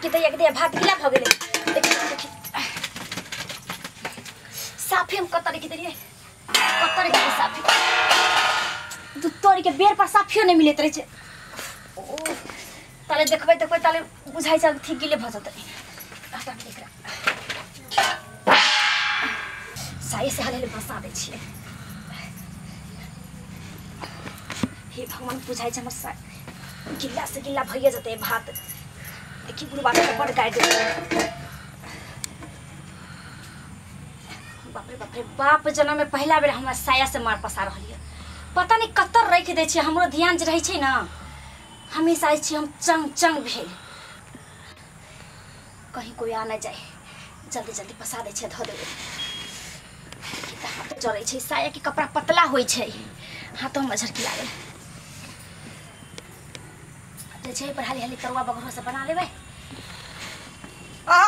कि दैया के दैया भात गिला भ गेलै। देखी देखी साफी हम कत रखि देलियै, कत रखि देलियै साफी। दू तोरी के बेर पर साफियो नहि मिलैत रहै छै। ओ ताले देखबै देखबै ताले बुझाइ छै ठीक गिले भ जेतै। हटा एकरा साये से हाले बसा दै छियै। हे भगवान बुझाइ छै हमर सा गिल्ला से गिल्ला भइए जेतै भात। देखी बुढ़बा के बड़ गाड़ि देतै। बाप रे बाप रे बाप जनम में पहला बेर हमरा साया से मार पसा रहल यऽ। पता नहीं कत्तर राखि दै छियै, हमरो ध्यान जे रहै छै ने हमेशा छी हम चंग चंग भेल, कहीं कोई आ नहि जाए। जल्दी जल्दी पसा दै छियै धऽ देबै। हाथ जरै छै, साया के कपड़ा पतला होइ छै, हाथो में झरकी लागल। जे छै पर हाली हाली तरुआ बगरो से बना लेबै। आ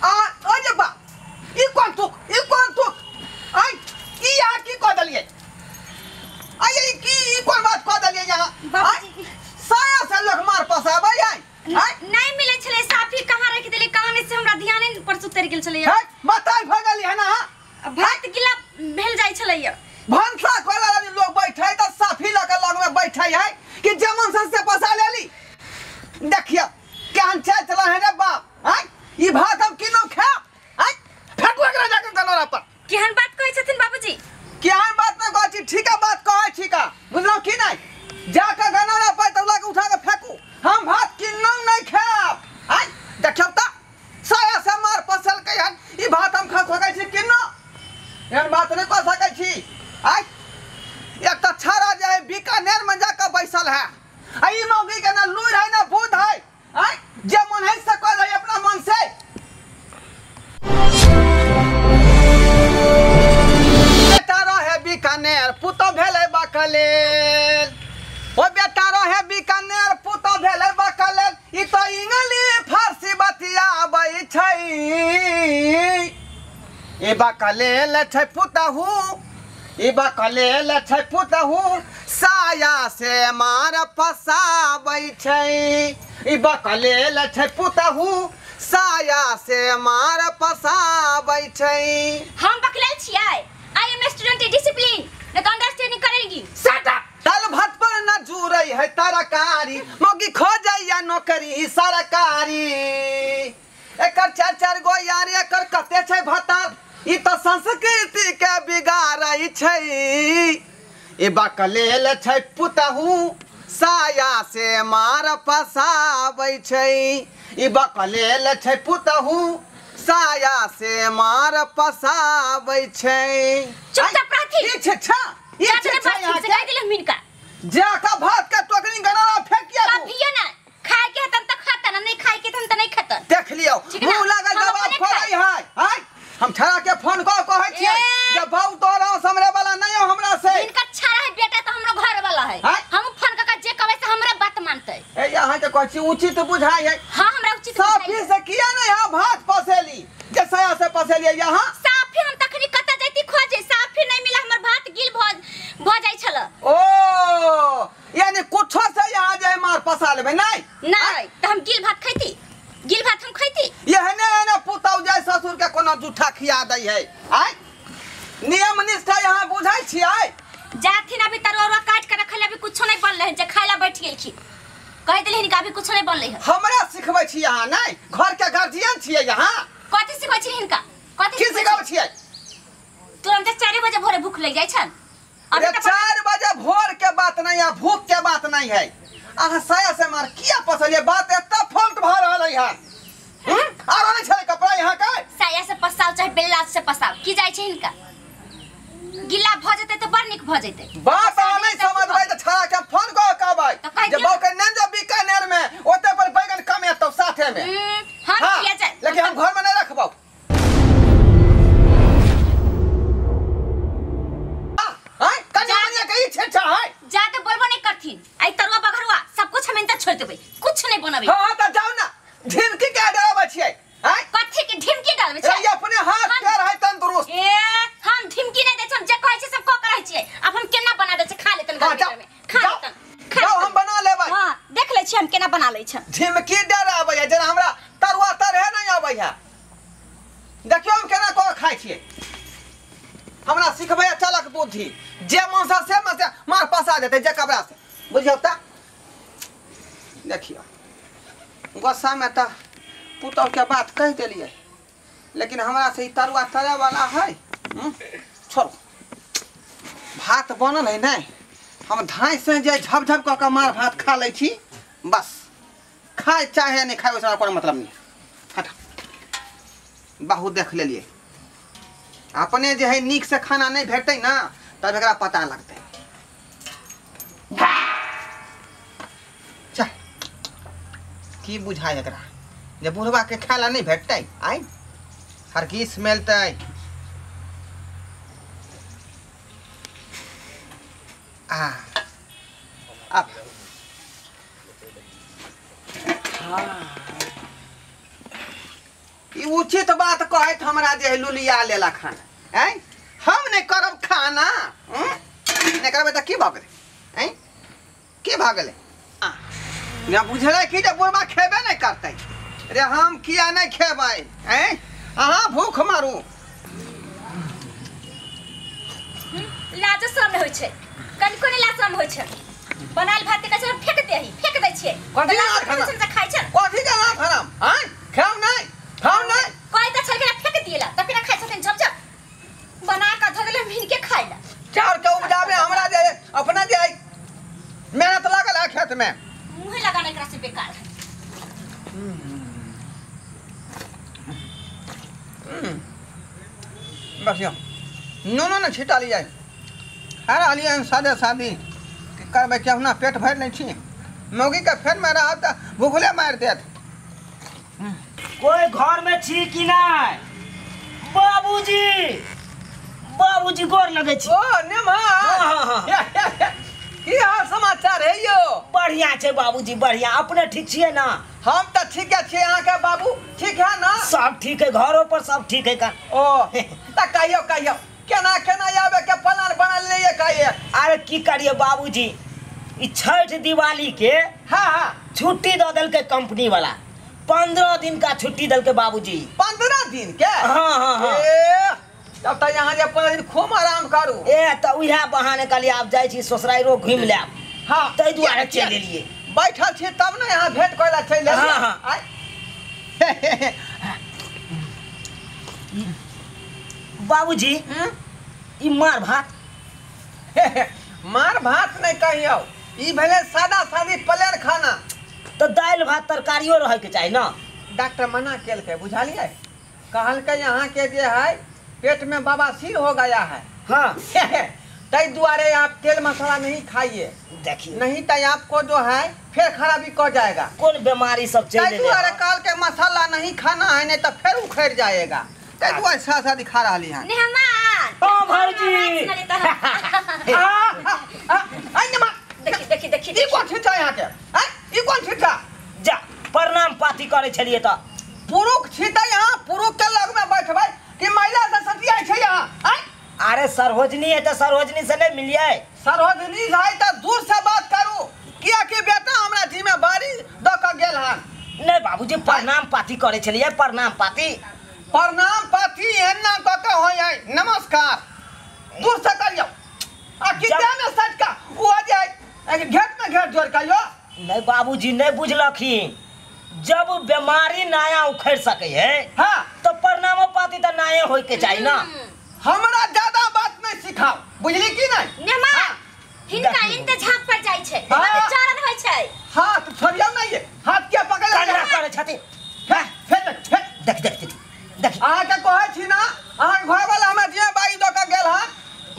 आ ओ जे बा ई कोन तुक, ई कोन तुक आइ ई यहाँ की कह देलियै? आइ ई की ई कोन बात कह देलियै यहाँ? बाबूजी साया से लोग मार पसाबै आइ नहीं मिले छले साफी कहाँ रख देली कहाँ नहीं से हमरा ध्यान नहीं पर उतर गेल छले। है बताई भ गेली है ना? भात गिला भेल जाय छले। भनसा खोला लोग बैठे त साफी लऽ के लग में बैठे है कि जमन से पसा लेली। देखियो केहन चाल चला है रे बाप। आइ ई भात हम किनो खाएब? आइ फेकू एकरा जाके गनोरा पर। केहन बात कहै छथिन बाबूजी? केहन बात नै कहै छी, ठीक है बात कहै छी का, बुझलौ की नै? जाके गनोरा पर तौला के उठा के फेकू, हम भात किनो नै खाएब। आइ देखियो त साया से मार पसल के हन ई भात हम खा सकै छी किनो? एहन बात नै कह सकै छी। आइ एक त छाड़ा जे है बीकानेर में जाके बैसल है, आ ई मौगी के ना लूर है ना बुध है। आइ जे मन है से कह है अपना मन से। बेटा रहे बीकानेर पुतो भेलै बकलेल, ओ बेटा रहे बीकानेर पुतो भेलै बकलेल, ई तो इंग्लिश फारसी बतियाबै छै। ई बकलेल छै पुतहु, ई बकलेल छै पुतहु साया से मार फसाबै छै। ई बकलेल छै पुतहु साया से मार फसाबै छै। हम बकलेल छियै। I am student discipline न तो अंडरस्टैंडिंग करेंगी। Shut up. दाल भात पर न जुरै है तरकारी, मौगी खो जाइया नौकरी सरकारी। एकर चार चार गो यार एकर कते छै भतार, ई तो संस्कृति के बिगाड़ै छै। ई बकलेल छै पुतहु साया से मार फसाबै छै। ई बकलेल छै पुतहु साया से मार फसाबै छै। चुपचाप रहथि। ई छै छा, ई छै छा से कह देले हम इनका। जाका भात के टोकरी गनारा फेकिया दू। कभियो ना खाए के हतन त खातन, नहीं खाए के हतन त नहीं खातन। देख लियो मुंह लागल जवाब खोलै है। हाय हम छड़ा के फोन क कहै छियै जे बाऊ तोरा समरे वाला नहीं हो हमरा से। इनका छड़ा है बेटा तो हमरो घर वाला है। हम फोन क के जे कहबै से हमरा बात मानतै। ए यहां के कहै छी उचित बुझाय है। हां हमरा उचित बुझाय। साफी से किया नहीं हां भात पसेली जे साया से पसेलियै यहां? साफी हम तखनी कत जैती खोजे, साफी नहीं मिला, हमर भात गिल भ जाय छल। ओ यानी कुछो से यहां जे मार पसा लेबै नहीं? नहीं त हम गिल भात खैती, गिल भात हम खैती। एहने एहने पुतौ जाय ससुर के कोनो जूठा खिया दै है। आय नियम निष्ठा यहाँ बुझाय छियै? जाथिन अभी तरुआ काट के रखल, अभी कुछो नहीं बनलै जे खाय ला बैठ गेलखिन। कह देलहिन कि अभी कुछो नहीं बनलै है। हमरा सिखबै छी यहाँ नहीं? घर के गार्जियन छियै यहाँ। कथि सिखबै छी हिनका? कथि की सिखबै छियै? तुरंत 4 बजे भोरे भूख लग जाइ छन। अभी 4 बजे भोर के बात नहीं है, भूख के बात नहीं है। अहाँ साया से मार किया पसलिए? बात एत्ता फॉल्ट भ रहल है यहाँ। आरो नहीं छले कपड़ा यहाँ के? साया से पसाओ चाहे बेला से पसाओ की जाइ छै हिनका? गिला भ जेतै त बड़ नीक भ जेतै। बात अहाँ नहीं समझबै त छड़ा के फोन क कहबै जे बाऊ के नैन जो बीकानेर में ओते पर बैगन कम एतौ साथे में। हम किया जाय, लेकिन हम घर में नहीं रखबौ। हां कनी मनिया के ई छेछा है। जाके बोलबो नहीं करथिन। आई तरुआ बघरुआ सब कुछ हम इनका छोड़ देबै, कुछ नहीं बनाबै। हां त जाउ ना ढिमकी के डराबै छियै। हां कथि के ढिमकी डालबै छियै? अपने हाथ पैर है तंदुरुस्त। ए हम ढिमकी नहीं दै छी, हम जे कहै छी सब क के रहै छियै। अब हम केना बना दै छी खा लेतन घर में, खा लेतन। जाओ हम बना लेबै। हां देख लै छी। छियै हम केना बना लै छ। झिमकी डर आबै है जेना हमरा तरुआ तरहे नहीं आबै है। देखियो हम केना कऽ खाइ छियै। हमरा सिखबै चलक बुद्धि जे मन से मन से मार पसा देतै जे कपड़ा से बुझियौ त। देखियो गुस्सा में त पुतहु के बात कह देलियै लेकिन हमरा से ई तरुआ तरे वाला है। छोड़ू भात बनल है नहीं हम धाँइ से जे झप झप कऽ के मार भात खा लै छी बस। खाए चाहे नहीं खाए ओहिसँ कोनो मतलब नहीं। हट बहुत देख लेलियै अपने जे है नीक से खाना नहीं भेटतै ना तब एकरा पता लगतै। चल की बुझाय एकरा जे बुढ़वा के खाय ला नहीं भेटतै आइ हर की स्मेलतै। आ अब ई उचित बात कहैत हमरा जे लुलिया लेला खाना आँय हम नहीं करब खाना नहीं करबै तऽ की भऽ गेलै आँय की भऽ गेलै। ना बुझलै कि जे बुढ़बा खेबे नहीं करतै रे हम किया नहीं खेबै आँय अहाँ भूख मारू। लाजो शरम नहि होइ छै कनिको नहि लाज शरम होइ छै। बनायल भात के छै फेक देही फेक दै छियै कथी लाज खाइ छै कथी के लाज शरम आँय खाउ नहीं खाउ नहीं कोई त छलके फेक दिएला त फिर खाइ छथिन झप झप बना के धऽ देले हिनके खाइला। चाउर के उपजाबे हमरा जे अपना जे मेहनत लागल है खेत में मुंह लगाने एकरा से बेकार है। बस यो नूनो ने छिटा लियै खा रहलियै सादे सादी की करबै केहुना पेट भरि लै छी मौगी के फेर में रहब तऽ भूखले मारि देत। कोई घर में छी कि नहीं? बाबूजी बाबूजी गोर लगे छी। ओ नेमा की हाल समाचार है यो? बढ़िया छै बाबूजी बढ़िया। अपने ठीक छियै ना? हम तऽ ठीक छियै अहाँके बाबू ठीक है ना? सब ठीक है घरों पर सब ठीक है का। ओ तऽ कहियो कहियो केना केना आबे के प्लान बना लेलियै कहियो? अरे की करिए बाबूजी ई छठ दिवाली के हाँ हाँ छुट्टी दऽ देलकै कंपनी वाला 15 दिन का छुट्टी देलकै बाबूजी। 15 दिन के? हाँ हाँ हाँ। ए तब तऽ यहाँ जे 15 दिन खूब आराम करू। ए तऽ उएह बहाने कहलियै आब जाइ छी ससुराइरो घुमि लेब। हाँ ताहि दुआरे चलि एलियै। बैठल छी तब ने यहाँ भेंट करै ला चलि एलियै। हाँ हाँ। बाबूजी ई मार भात मार भात नहीं कहियौ ई भेलै सादा सादी प्लेन खाना। तो दालि भात तरकारियो रहे के चाही ना? डॉक्टर मना केलकै बुझलियै कहलकै यहाँ के जे है पेट में बवासीर हो गया है। हाँ ताहि दुआरे आप तेल मसाला नहीं खाइए देखिए नहीं तो आपको जो है फिर खराबी कर जाएगा। कौन बीमारी सब चलि ताहि दुआरे कहलकै मसाला नहीं खाना है नहीं तो फिर उखड़ जाएगा। ताहि दुआरे सादा सादी खा रहली हन। ओ भौजी देखी देखी देखी ई कोन छिटा यहाँ के आँय ई कोन छिटा? जा प्रणाम पाती करे छलियै तऽ पुरुख छिटा यहाँ पुरुख के लग में बैठबै कि महिला से सटियाइ छै यहाँ आँय? अरे सरोजनी है तऽ सरोजनी से नहीं मिलियै। सरोजनी है तऽ दूर से बात करू किया कि बेटा हमरा जिम्मेवारी दऽ के गेल हन। नहीं बाबूजी प्रणाम पाती करे छलियै प्रणाम पाती प्रणाम पाती एना कऽ के होइ है नमस्कार दूर से करियौ आ कितना में सटका ओ जे घेट में घेट जोड़ करियौ। नहीं बाबूजी नहीं बुझलखिन जब बीमारी नया उखड़ सके है हाँ तो प्रणामो पाती तो नया होय के चाहिए ना। हमरा ज्यादा बात नहीं सिखाओ बुझली की नहीं? नेमा हिनका इनते झाप पर जाइ छै चरण होइ छै। हाथ छोड़ियौ नहीं हाथ के पकड़ कन्ना करे छथि। फेर फेर फेर देख देख देख देख अहाँ के कहै छी ना अहाँ के घर वाला हमरा जिम्मेवारी दऽ के गेल हन।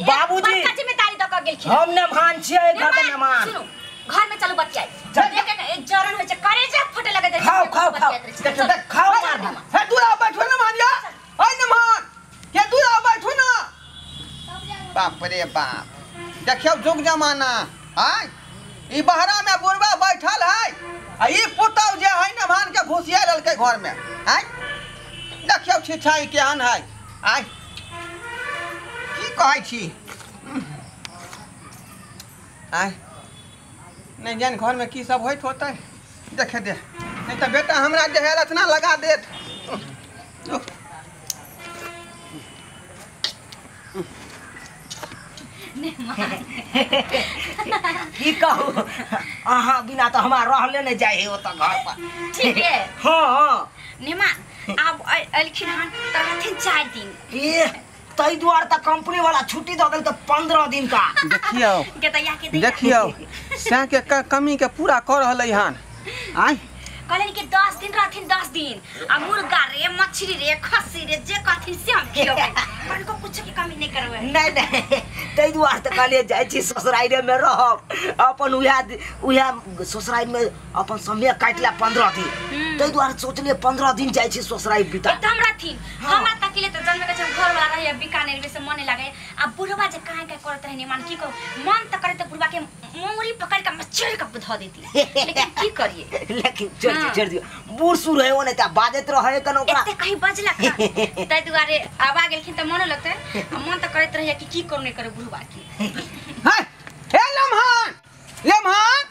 बाबूजी बड़का जिम्मेदारी दऽ के गेलखिन। हम मेहमान छियै घर के मेहमान। सुनू घर में चलू बतियाई देख के जरन होइ छै करेजा फटे लगे छै। खाओ खाओ खाओ देख खाओ मार हे दूर आ बैठो ना मानिया ओइ न मान के दूर आ बैठो ना। बाप रे बाप देखियौ जुग जमाना आय ई बहरा में बुढ़बा बैठल है आ ई पुतौ जे है न भान के घुसिया लेलकै घर में आय देखियौ छिछाई केहन है आय की कहै छी आय नहीं जान घर में की सब होइत होतै। देखे दे नहीं तो बेटा हमरा जे है रचना लगा देत। की कहू अहाँ बिना तो हमारा रहले नहीं जाए है ओतऽ घर पर। ठीक है हाँ नेमान आब एलखिन हन त रहथिन 4 दिन। ए तई दुआर त कंपनी वाला छुट्टी दऽ देल त 15 दिन का। देखियौ देखियौ सै के कमी के पूरा कर रहलै हन। आय कहलन कि 10 दिन रहथिन 10 दिन आ मुर्गा रे मछली रे खस्सी रे जे कहथिन से हम खियबै, उनको कुछ के कमी नहीं करबै। नहीं नहीं तई दुआर त कहलिए जाइ छी ससुराइरे में रहब अपन उहा उहा ससुराइ में अपन समय काटला 15 दिन। तई दुआर सोचलिए 15 दिन जाइ छी ससुराइ बिता एकदम रहथिन। हमरा तकिले त जन्मे के घर वाला रहे बीकानेर में से मन लागे आ बुढ़वा जे काहे का करत रहे मन की कहू मन त करे त बुढ़वा के मुंगरी पकड़ के मच्छर के ध देती, लेकिन की करिए। लेकिन छोड़ दियो बूढ़ सूढ़ है ओने त बाजत रहे कन ओकरा एते कहीं बजला का तै दुआरे आबा गेलखिन त मन लगतै आ मन त करैत रहे कि की करू नहीं करे बुढ़वा के। हाय हे लम्हान लम्हान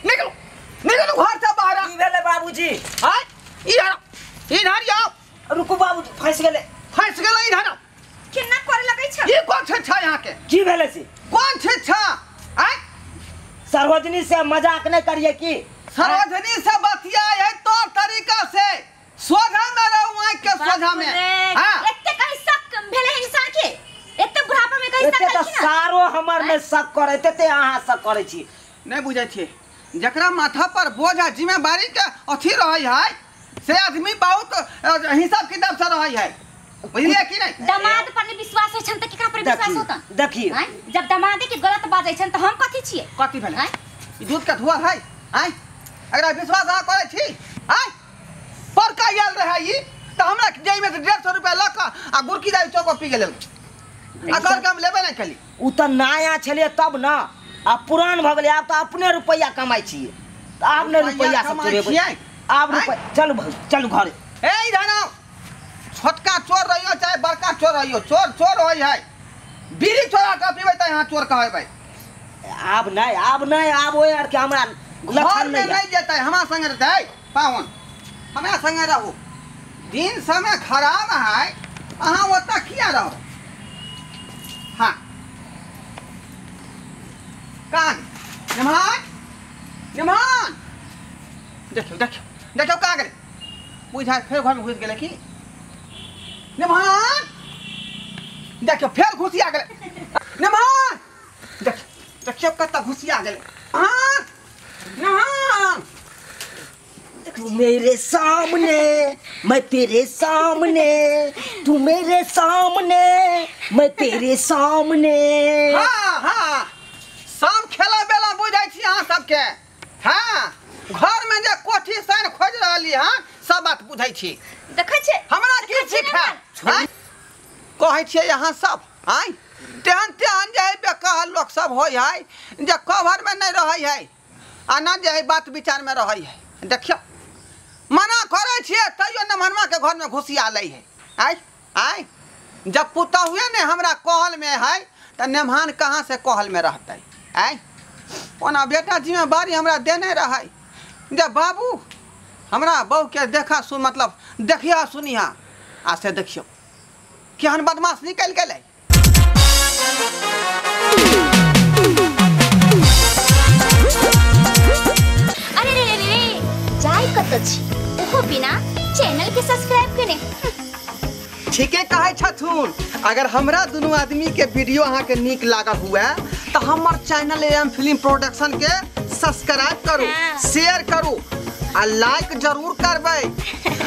निकलो निकलो घर से बाहर। की भेलै बाबूजी? हाय इधर इधर आओ। रुकू बाबूजी फंस गेलै फंस गेलै इधर आओ। केना करे लगै छ ई कोन छै छ यहाँ के? की भेलै से कोन छै छ? आय सार्वजनिक से मजाक नहीं करिए की सार्वजनिक से बतिया है तौर तरीका से सोझा में रहू आँख के सोझा में। हां एते कहीं शक भेलै इंसान के एते बुढ़ापा में कहीं शक एते त सारो हमर में शक करे ते अहाँ शक करे छी। नहीं बुझै छी जकरा माथा पर बोझ आ जिम्मेवारी के अथी रहै है से आदमी बहुत हिसाब किताब से रहै है, बुझलिए कि नहीं? दामाद पर नहीं विश्वास होइ छन त केकरा पर विश्वास होता? देखिए जब दामादे के गलत बाजै छन त हम कथि छियै? कथि भेलै ई दूध के धुआ है? आय अगर विश्वास अहाँ करै छी आय पर का आयल रहै ई त हमरा जेब में से 150 रुपया ल क आ गुरकी दाइ चौक पी गेल आ घर के हम लेबे नहीं केली। उ त नया छलिए तब न आ पुरान भ गेलै आब त अपने रुपैया कमाइ छियै त आब ने रुपैया सब चोरेबै आब रुपैया। चलू चलू घरे। ए इधर आओ छोटका चोर रहियो चाहे बड़का चोर रहियो चोर चोर होय है। बीड़ी चोरा के पीबै त यहाँ चोर कहबै। आब नहीं आब नहीं आब ओइ आर के हमरा घर में नहीं जेतै हमरा संगे रहतै पाहुन हमरा संगे रहू। दिन समय खराब है अहाँ ओतऽ किया रहो? हाँ कान निमान निमान देखियौ देखियौ देखियौ कहाँ गेलै बुझाइ फेर घरमे घुसि गेलै की निमान देखियौ फेर घुसिया गेलै निमान देखियौ देखियौ कतऽ घुसिया गेलै। हाँ निमान तू मेरे सामने मैं तेरे सामने तू मेरे सामने मैं तेरे सामने। हाँ हाँ सब खेला बेला बुझाइ छी अहाँ सबके। हाँ घर में जे कोठी सन खोज रहली हँ सब बात बुझै छी। देखै छी हमरा की सिखा कहै छियै अहाँ सब आय तेहन तेहन जे है बेकहल लोक सब होइ है जे कवर में नहीं रहै है आ न जे है बात विचार में रहै है। देखियौ मना करै छियै तैयो नमहनमा के घर में घुसिया लै है। आय आय जब पुतहुए ने हमरा कहल में है त नेमहान कहाँ से कहल में रहतै? आय ओना बेटा जिम्मेवारी हमरा देने रहै जे बाबू हमरा बहू के देखा सुन मतलब देखिया सुनिहा आ से देखियौ केहन बदमाश निकलि गेलै। अरे रे रे रे जाय कत छी ओहो बिना चैनल के सब्सक्राइब केने। ठीके कहै छथुन अगर हमरा दुनू आदमी के वीडियो अहाँ के नीक लागल हुए तो हमर चैनल एम फिल्म प्रोडक्शन के सब्सक्राइब करू, शेयर करू आ लाइक जरूर करबै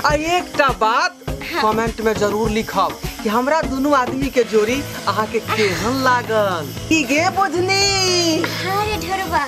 आ एकटा बात कमेंट में जरूर लिखब कि हमरा दुनू आदमी के जोड़ी अहाँ के केहन लागल। की गे बुझनी? हाँ रे ढोरबा।